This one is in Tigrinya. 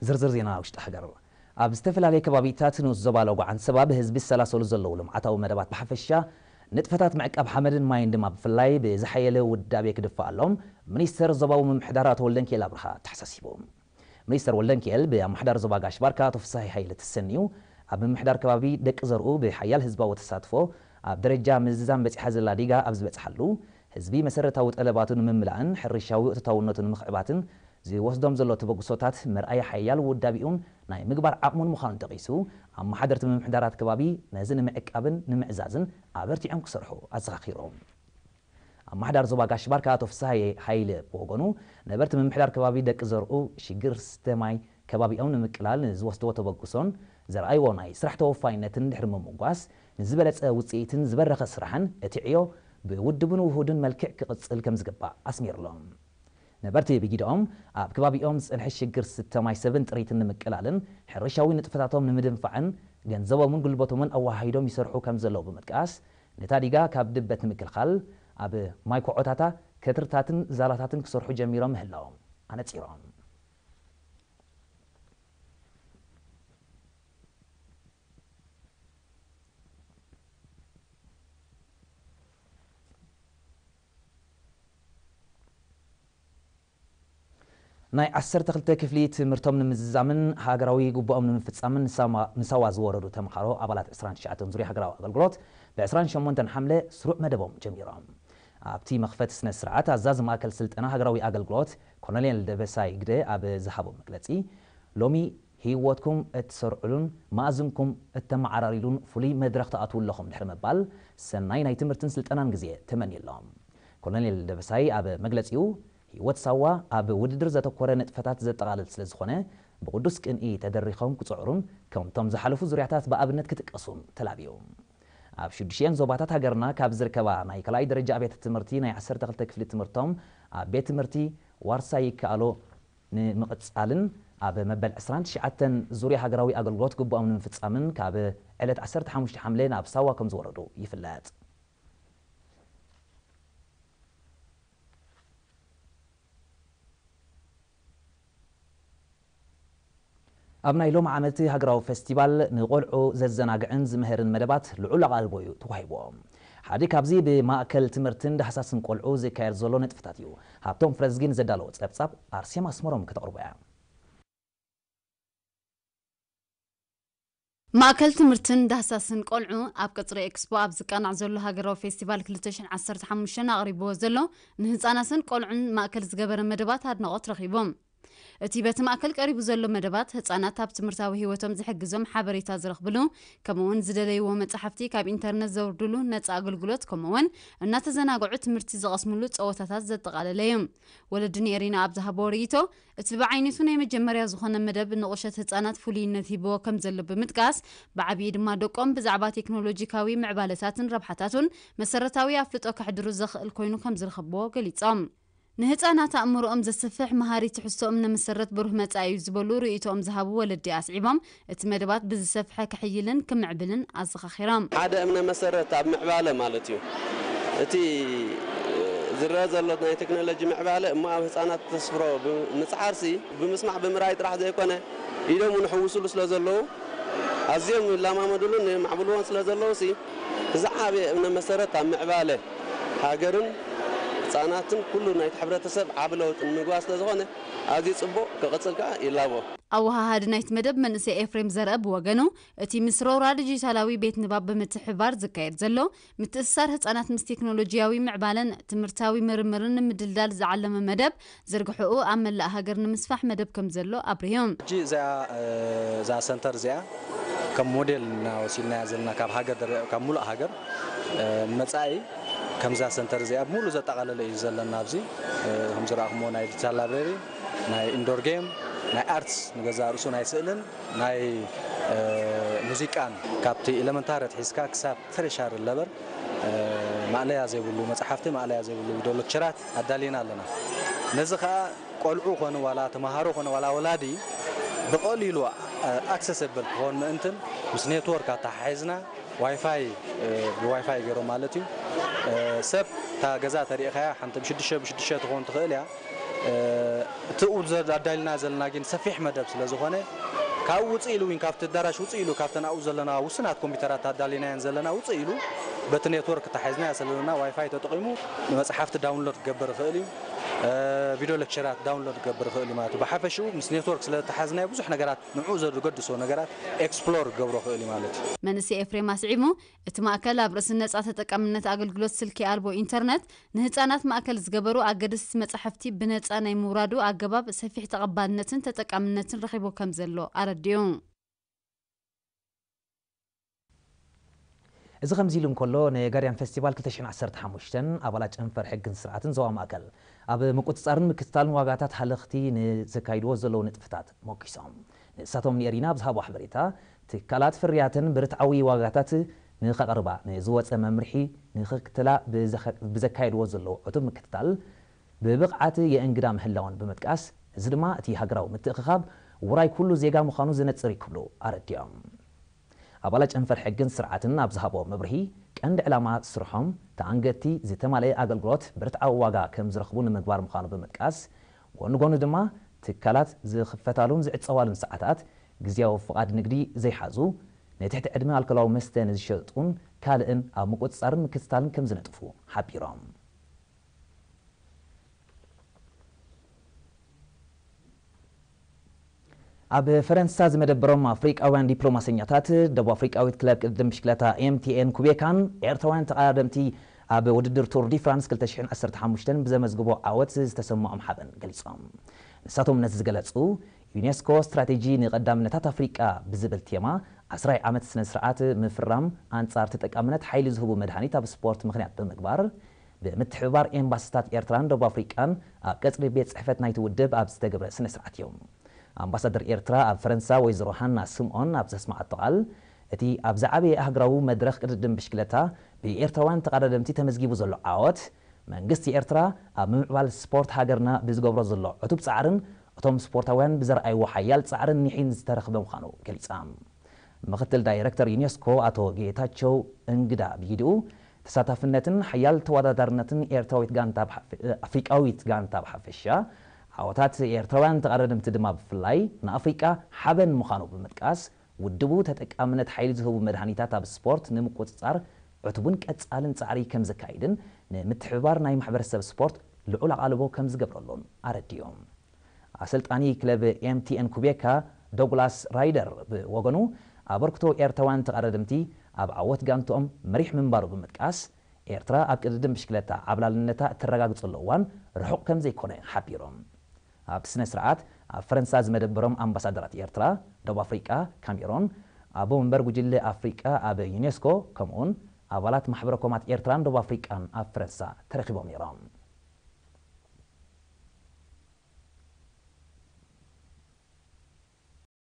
ዝርዝር ዜና ውሽጢ ሃገር። ኣብ ዝተፈላለየ ከባቢታት ንኡስ ዞባ ሎጎ ዓንሰባ ብህዝቢ ዝሰላሰሉ ዘለዉ ልምዓታዊ መደባት ብሓፈሻ፣ ንጥፈታት ምዕቃብ ሓመድን ማይን ድማ ብፍላይ ብዝሓየለ ውዳቤ ክድፋኣሎም ሚኒስተር ዞባዊ ምምሕዳር ኣቶ ወልደንኪኤል ኣብርሃ ተሓሳሲቡ። ሚኒስተር ወልደንኪኤል ብኣመሓዳሪ ዞባ ጋሽ ባርካ ኣቶ ፍስሃይ ሃይለ ተሰንዩ፣ ኣብ ምምሕዳር ከባቢ ደቂ ዘርኡ ብሓያል ህዝባዊ ተሳትፎ ኣብ ደረጃ ምዝዛም በጺሓ ዘላ ዲጋ ኣብ ዝበጽሓሉ፣ ህዝቢ መሰረታዊ ጠለባቱ ንምምላእን ሕርሻዊ እቶታውነቱ ንምኽዕባትን ዝወስዶም ዘሎ ተበግሶታት መርኣያ ሓያል ውዳቤኡን ናይ ምግባር ዓቕሙን ምዃኑ ጠቒሱ፣ ኣመሓደርቲ ምምሕዳራት ከባቢ ነዚ ንምዕቃብን ንምዕዛዝን ኣበርቲዖም ክሰርሑ ኣዘኻኺሩ። ኣመሓዳሪ ዞባ ጋሽ ባርካ ኣቶ ፍስሃየ ሃይለ ብወገኑ፣ ነበርቲ ምምሕዳር ከባቢ ደቂ ዘርኡ ሽግር ስተ ማይ ከባቢኦም ንምቅላል ንዝወስድዎ ተበግሶን ዘርኣይዎ ናይ ስራሕ ተወፋይነትን ድሕሪ ምምጓስ፣ ንዝበለጸ ውጽኢትን ዝበረኸ ስራሕን እቲ ዕዮ ብውድብን ውሁድን መልክዕ ክቕጽል ከም ዝግባእ ኣስሚሩሎም። ነበርቲ ብጊደኦም፣ ኣብ ከባቢኦም ዝጸንሐ ሽግር ስተ ማይ ሰብን ጥሪትን ንምቅላልን ሕርሻዊ ንጥፈታቶም ንምድንፋዕን ገንዘቦምን ጉልበቶምን ኣወሃሂዶም ይሰርሑ ከም ዘለዉ ብምጥቃስ፣ ነታ ዲጋ ካብ ድበት ንምክልኻል ኣብ ማይ ኮዖታታ፣ ከትርታትን ዛላታትን ክሰርሑ ጀሚሮም ምህላዎም ኣነጺሮም። ናይ ዓሰርተ ክልተ ክፍሊ ትምህርቶም ንምዝዛምን ሃገራዊ ግቡኦም ንምፍጻምን ንሳማ-፣ ንሳዋ ዝወረዱ ተምሃሮ ኣባላት ዕስራን ትሽዓተን ዙርያ ሃገራዊ ኣገልግሎት ብ ዕስራን ሸሞንተን ሓምለ ስሩዕ መደቦም ጀሚሮም። ኣብቲ መኽፈቲ ስነ ስርዓት ኣዛዚ ማእከል ስልጠና ሃገራዊ ኣገልግሎት ኮሎኔል ደበሳይ ግደ ኣብ ዝሃቦ መግለጺ፣ ሎሚ ህይወትኩም እትሰርዕሉን መኣዝንኩም እተመዓራሪሉን ፍሉይ መድረኽ ትኣትዉ ኣለኹም ድሕሪ ምባል፣ ሰናይ ናይ ትምህርትን ስልጠናን ግዜ ተመንዩሎም። ኮሎኔል ደበሳይ ኣብ መግለጺኡ፣ ህይወት ሳዋ ኣብ ውድድር ዘተኮረ ንጥፈታት ዘጠቓልል ስለ ዝኾነ፣ ብቕዱስ ቅንኢ ተደሪኾም ክጽዕሩን ከምቶም ዝሓለፉ ዙርያታት ብኣብነት ክጥቀሱን ተላብዩ። ኣብ ሽዱሽቲኤን ዞባታት ሃገርና ካብ ዝርከባ ናይ ካልኣይ ደረጃ ኣብያተ ትምህርቲ ናይ ዓሰርተ ክልተ ክፍሊ ትምህርቶም ኣብ ቤት ትምህርቲ ዋርሳይ ይከኣሎ ንምቕጻልን ኣብ መበል ዕስራን ትሽዓተን ዙርያ ሃገራዊ ኣገልግሎት ግቡኦም ንምፍጻምን ካብ ዕለት ዓሰርተ ሓሙሽተ ሓምለ ናብ ሳዋ ከም ዝወረዱ ይፍለጥ። ኣብ ናይ ሎሚ ዓመት ሃገራዊ ፈስቲቫል ንቖልዑ ዘዘናግዕን ዝምህርን መደባት ልዑል ኣቓልቦ እዩ ተዋሂብዎ። ሓደ ካብዚ ብማእከል ትምህርትን ዳህሳስን ቆልዑ ዝካየድ ዘሎ ንጥፈታት እዩ። ሃብቶም ፍረዝጊን ዘዳለዎ ጸብጻብ ኣርሴማ ኣስመሮም ከተቕርቦ እያ። ማእከል ትምህርትን ዳህሳስን ቆልዑ ኣብ ቀጽሪ ኤክስፖ ኣብ ዝቃናዕ ዘሎ ሃገራዊ ፌስቲቫል ክልተ ሽሕን ዓሰርተ ሓሙሽተን ኣቕሪብዎ ዘሎ ንህጻናትን ቆልዑን ማእከል ዝገበረ መደባት ኣድናቖት ረኺቦም። እቲ በቲ ማእከል ቀሪቡ ዘሎ መደባት ህጻናት ኣብ ትምህርታዊ ህይወቶም ዝሕግዞም ሓበሬታ ዝረኽብሉ፣ ከምኡውን ዝደለይዎ መጻሕፍቲ ካብ ኢንተርነት ዘውርድሉ ነጻ ኣገልግሎት፣ ከምኡውን እናተዘናግዑ ትምህርቲ ዝቐስምሉ ጸወታታት ዘጠቓለለ እዩ። ወለዲ ንኤሪና ኣብ ዝሃቦ ርእይቶ፣ እቲ ብዓይነቱ ናይ መጀመርያ ዝኾነ መደብ ንቑሸት ህጻናት ፍሉይነት ሂብዎ ከም ዘሎ ብምጥቃስ፣ ብዓብዪ ድማ ደቆም ብዛዕባ ቴክኖሎጂካዊ ምዕባለታትን ረብሓታቱን መሰረታዊ ኣፍልጦ ከሕድሩ ዘኽእል ኮይኑ ከም ዝረኸብዎ ገሊጾም። ንህጻናት ኣእምሮኦም ዘስፍሕ መሃሪ ትሕዝቶኦም ንምሰረት ብሩህ መጻኢ እዩ ዝበሉ ርእይቶኦም ዝሃቡ ወለዲ ኣስዒቦም፣ እቲ መደባት ብዝሰፍሐ ክሕይልን ክምዕብልን ኣዘኻኺሮም። ሓደ እምነ መሰረት ኣብ ምዕባለ ማለት እዩ። እቲ ዝረአ ዘሎ ናይ ቴክኖሎጂ ምዕባለ እሞ ኣብ ህጻናት ተስፍሮ ብምጽዓርሲ፣ ብምስማዕ ብምርኣይ ጥራሕ ዘይኮነ፣ ኢዶም እውን ይሕውስሉ ስለ ዘለዉ፣ ኣዝዮም ይለማመድሉን የማዕብልዎን ስለ ዘለዉ ሲ፣ ዝዓበየ እምነ መሰረት ኣብ ምዕባለ ሃገርን ህጻናትን ኩሉ ናይቲ ሕብረተሰብ ዓቢ ለውጢ ንምግባር ስለ ዝኾነ፣ ኣዝዩ ጽቡቕ፣ ክቕጽል ከኣ ይላቦ። ኣወሃሃዲ ናይቲ መደብ መንእሰይ ኤፍሬም ዘርአ ብወገኑ፣ እቲ ምስ ሮራ ዲጂታላዊ ቤት ንባብ ብምትሕብባር ዝካየድ ዘሎ ምትእስሳር ህጻናት ምስ ቴክኖሎጂያዊ ምዕባለን ትምህርታዊ ምርምርን ንምድልዳል ዝዓለመ መደብ ዝርግሕኡ ኣብ መላእ ሃገር ንምስፋሕ መደብ ከም ዘሎ ኣብሪሁ። ሕጂ እዚኣ፣ እ፣ እዛ ሰንተር እዚኣ ከም ሞዴል እናወሲድናያ ዘለና ካብ ሃገር ደረ-፣ ካብ ሙሉእ ሃገር፣ እ፣ ንመጻኢ ከምዛ ሰንተር እዚኣ ብምሉእ ዘጠቓለለ እዩ ዘለና። ኣብዚ፣ እ፣ ከም ዝረኣኹምዎ ናይ ዲጂታል ላይብረሪ፣ ናይ ኢንዶር ጌም፣ ናይ ኣርትስ ንገዛእ ርእሱ ናይ ስእልን ናይ፣ እ፣ ሙዚቃን ካብቲ ኤለመንታሪ ኣትሒዝካ ክሳብ ተረሻሪ ለበር፣ እ፣ ማእለያ ዘይብሉ መጽሓፍቲ፣ ማእለያ ዘይብሉ ቪድዮ ሌክቸራት ኣዳሊና ኣለና። ነዚ ኸኣ ቆልዑ ኾኑ ዋላ ተምሃሮ ኾኑ ዋላ ወላዲ ብቐሊሉ፣ እ፣ ኣክሰሰብል ክኾን ምእንትን ምስ ኔትወርክ ኣተሓሒዝና ዋይፋይ፣ እ፣ ብዋይፋይ ገይሮም ማለት እዩ። እ፣ ሰብ እታ ገዛ ተሪእኻያ ሓንቲ ብሽዱሽተ ብሽዱሽተ ትኾን ትኽእል እያ። እቲ ኣብኡ ዘ- ኣዳሊና ዘለና ግን ሰፊሕ መደብ ስለ ዝኾነ፣ ካብኡ ውፅእ ኢሉ እውን ካብቲ ኣዳራሽ ውፅእ ኢሉ ካብተን ኣብኡ ዘለና ውሱናት ኮምፒውተራት ኣዳሊናየን ዘለና ውፅእ ኢሉ በቲ ኔትወርክ ተሓዝናዮ ስለ ዘለና ዋይፋይ ተጠቒሙ ንመፅሓፍቲ ዳውንሎድ ክገብር ይኽእል እዩ። እ፣ ቪድዮ ሌክቸራት ዳውንሎድ ክገብር ይኽእል እዩ ማለት እዩ። ብሓፈሽኡ ምስ ኔትወርክ ስለ ተሓዝናዮ ብዙሕ ነገራት ንዕኡ ዘገድሶ ነገራት ኤክስፕሎር ክገብሮ ይኽእል እዩ ማለት እዩ። መንእሰይ ኤፍሬም ኣስዒቡ፣ እቲ ማእከል ኣብ ርእሲ ነጻ ተጠቃምነት ኣገልግሎት ስልኪ ኣልቦ ኢንተርነት፣ ንህጻናት ማእከል ዝገበሩ ኣገደስቲ መጻሕፍቲ ብነጻ ናይ ምውራዱ ኣገባብ ሰፊሕ ተቐባልነትን ተጠቃምነትን ረኺቡ ከም ዘሎ ኣረዲኡ። እዚ ከምዚ ኢሉ እንከሎ፣ ንጋርዲያን ፌስቲቫል ክልተ ሽሕን ዓሰርተ ሓሙሽተን ኣባላት ጨንፈር ሕግን ስርዓትን ዞባ ማእከል ኣብ ምቁጽጻርን ምክትታልን ዋጋታት ሃለኽቲ ንዘካይድዎ ዘለዉ ንጥፍታት ሞኪሶም። ንሳቶም ንኤሪና ኣብ ዝሃቦ ሓበሬታ፣ ትካላት ፍርያተን ብርትዓዊ ዋጋታት ንኸቕርባ ንዝወጸ መምርሒ ንኽክትላ ብዘኸ- ብዘካየድዎ ዘለዉ ዕቱብ ምክትታል ብብቕዓት የእንግዳ ምህላወን ብምጥቃስ፣ እዚ ድማ እቲ ሃገራዊ ምትእኽኻብ ውራይ ኩሉ ዜጋ ምዃኑ ዘነጽር እዩ ክብሉ ኣረዲኦም። ኣባላት ጨንፈር ሕግን ስርዓትን ኣብ ዝሃቦ መብርሂ፣ ቀንዲ ዕላማ ስርሖም ተኣንገድቲ ዝተማልአ ኣገልግሎት ብርትዓዊ ዋጋ ከም ዝረኽቡ ንምግባር ምዃኑ ብምጥቃስ፣ ጎኒ ጎኒ ድማ ትካላት ዝኽፈታሉን ዝዕጸዋሉን ሰዓታት፣ ግዝያዊ ፍቓድ ንግዲ ዘይሓዙ፣ ንትሕቲ ዕድመ ኣልኮላዊ መስተ ንዝሸጡን ካልእን ኣብ ምቁጽጻርን ምክትታልን ከም ዝነጥፉ ሓቢሮም። ኣብ ፈረንሳ ዝመደበሮም ኣፍሪቃውያን ዲፕሎማሰኛታት፣ ደቡብ ኣፍሪቃዊት ክለብ ቅድድም ብሽክለታ ኤምቲኤን ኩቤካን ኤርትራውያን ተቐዳደምቲ ኣብ ውድድር ቱር ዲ ፍራንስ ክልተ ሽሕን ዓሰርተ ሓሙሽተን ብዘመዝግቦ ዓወት ዝተሰምዖም ሓበን ገሊጾም። ንሳቶም ነዚ ዝገለጹ፣ ዩኔስኮ ስትራቴጂ ንቐዳምነታት ኣፍሪቃ ብዝብል ቴማ ዓስራይ ዓመት ስነ ስርዓት ምፍራም ኣንጻር ተጠቃምነት ሓይሊ ዝህቡ መድሃኒት ኣብ ስፖርት ምኽንያት ብምግባር፣ ብምትሕብባር ኤምባሲታት ኤርትራን ደቡብ ኣፍሪቃን ኣብ ቀጽሪ ቤት ጽሕፈት ናይቲ ውድብ ኣብ ዝተገብረ ስነ ስርዓት እዮም። ኣምባሳደር ኤርትራ ኣብ ፈረንሳ ወይዘሮ ሃና ስምኦን ኣብ ዘስምዓቶ ቃል፣ እቲ ኣብ ዝዓበየ ኣህጉራዊ መድረኽ ቅድድም ብሽክለታ ብኤርትራውያን ተቐዳደምቲ ተመዝጊቡ ዘሎ ዓወት፣ መንግስቲ ኤርትራ ኣብ ምምዕባል ስፖርት ሃገርና ብዝገብሮ ዘሎ ዕቱብ ጻዕርን እቶም ስፖርታውያን ብዘርኣይዎ ሓያል ጻዕርን ኒሕን ዝተረኽበ ምዃኑ ገሊጻ። ምኽትል ዳይረክተር ዩኔስኮ ኣቶ ጌታቸው እንግዳ ብግዲኡ፣ ተሳታፍነትን ሓያል ተወዳዳርነትን ኤርትራዊት ጋንታ ብሓፈ- ኣፍሪቃዊት ጋንታ ብሓፈሻ፣ ዓወታት ኤርትራውያን ተቐዳደምቲ ድማ ብፍላይ ንኣፍሪቃ ሓበን ምዃኑ ብምጥቃስ፣ ውድቡ ተጠቃምነት ሓይሊ ዝህቡ መድሃኒታት ኣብ ስፖርት ንምቁጽጻር ዕቱብን ቀጻልን ጻዕሪ ከም ዘካይድን ንምትሕብባር ናይ ማሕበረሰብ ስፖርት ልዑል ኣቓልቦ ከም ዝገብረሉን ኣረዲኦም። ኣሰልጣኒ ክለብ ኤምቲኤን ኩቤካ ዶግላስ ራይደር ብወገኑ፣ ኣበርክቶ ኤርትራውያን ተቐዳደምቲ ኣብ ዓወት ጋንትኦም መሪሕ ምንባሩ ብምጥቃስ፣ ኤርትራ ኣብ ቅድድም ብሽክለታ ዓብላልነታ እተረጋግጸሉ እዋን ርሑቕ ከም ዘይኮነ ሓቢሮም። ኣብቲ ስነ ስርዓት ኣብ ፈረንሳ ዝመደበሮም ኣምባሳደራት ኤርትራ፣ ደቡብ ኣፍሪቃ፣ ካሜሮን፣ ኣቦ መንበር ጉጅለ ኣፍሪቃ ኣብ ዩኔስኮ፣ ከምኡውን ኣባላት ማሕበረ ኮማት ኤርትራን ደቡብ ኣፍሪቃን ኣብ ፈረንሳ ተረኺቦም ነይሮም።